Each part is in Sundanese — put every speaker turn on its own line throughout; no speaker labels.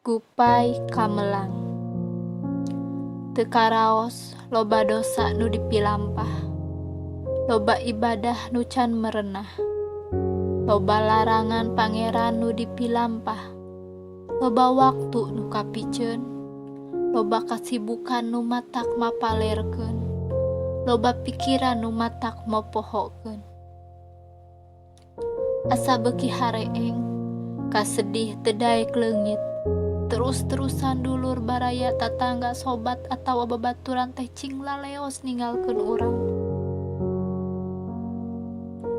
Gupai kamelang. Teu karaos loba dosa nu dipilampah, loba ibadah nu can merenah, loba larangan Pangeran nu dipilampah, loba waktu nu kapiceun, loba kasibukan nu matak mapalerkeun, loba pikiran nu matak mopohokeun. Asa beuki hareeng, kasedih teu daek leungit. Terus-terusan dulur, baraya, tatangga, sobat atawa babaturan teh cing laleos ninggalkeun urang.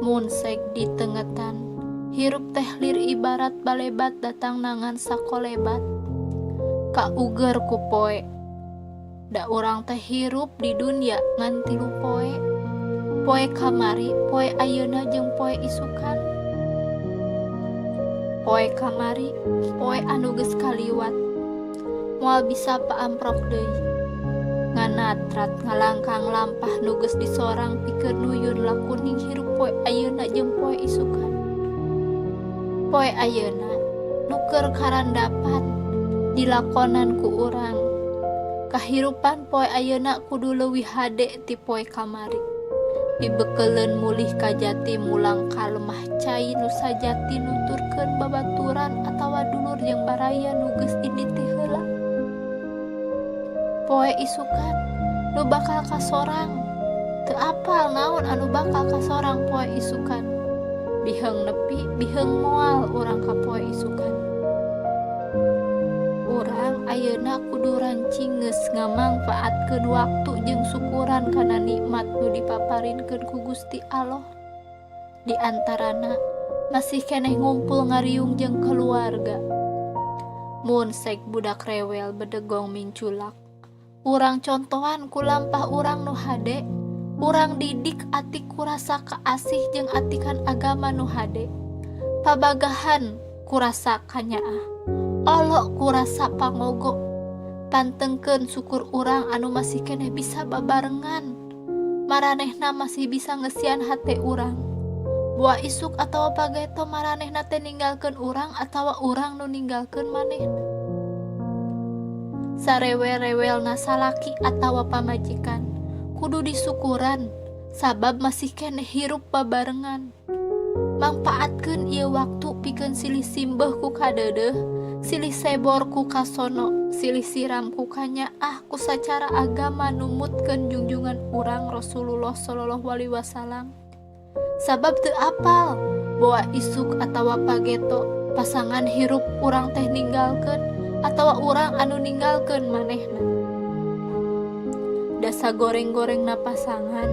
Mun sek ditengetan, hirup teh lir ibarat balebat datangna ngan sakolebat. Kauger ku poe. Da urang teh hirup di dunya ngan 3 poe. Poe kamari, poe ayeuna jeung poe isukan. Poe kamari, poe anu geus kaliwat, moal bisa paamprok deui. Nganatrat ngalangkang lampah nu geus disorang pikeun nuyun lakuning hirup poe ayeuna jeung poe isukan. Poe ayeuna nu keur karandapan dilakonan ku urang. Kahirupan poe ayeuna kudu leuwih hade ti poe kamari. Pibekeleun mulih ka jati mulang ka lemah cai nu sajati nuturkeun babaturan atawa dulur jeung baraya nu geus indit ti heula. Poe isukan nu bakal kasorang, teu apal naon anu bakal kasorang poe isukan. Biheung nepi, biheung moal urang ka poe isukan. Urang ayeuna kudu rancingeus ngamangpaatkeun waktu jeung syukuran kana nikmat nu dipaparinkeun ku Gusti Allah. Di antarana masih keneh ngumpul ngariung jeung keluarga. Mun sek budak rewel bedegong minculak, urang contohan ku lampah urang nu hade, urang didik ati ku rasa kaasih jeung atikan agama nu hade. Pabagahan ku rasa kanyaah, olo ku rasa pangogo. Pantengkeun syukur urang anu masih keneh bisa babarengan. Maranehna masih bisa ngesian hate urang. Boa isuk atawa pageto maranehna teh ninggalkeun urang atawa urang nu ninggalkeun manehna. Sarewel-rewelna salaki atawa pamajikan kudu disukuran sabab masih keneh hirup babarengan. Mangpaatkeun ieu waktu pikeun silih simbeuh ku kadeudeuh, silih sebor ku kasono, silih siram ku kanyaah ku sacara agama numutkeun junjungan urang Rasulullah sallallahu alaihi wasallam. Sabab teu apal boa isuk atawa pageto pasangan hirup urang teh ninggalkeun atawa urang anu ninggalkeun manehna. Dasa goreng-gorengna pasangan,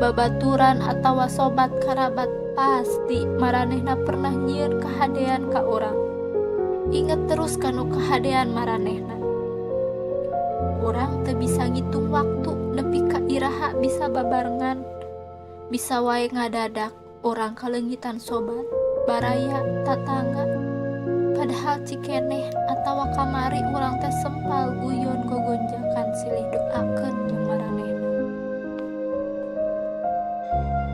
babaturan atawa sobat karabat pasti maranehna pernah nyieun kahadean ka urang. Inget terus kanu kahadean maranehna. Urang teu bisa ngitung waktu nepi ka iraha bisa babarengan. Bisa wae ngadadak urang kaleungitan sobat, baraya, tatangga. Padahal cikeneh atawa kamari urang teh sempal guyon gogonjakan silih doakeun jeung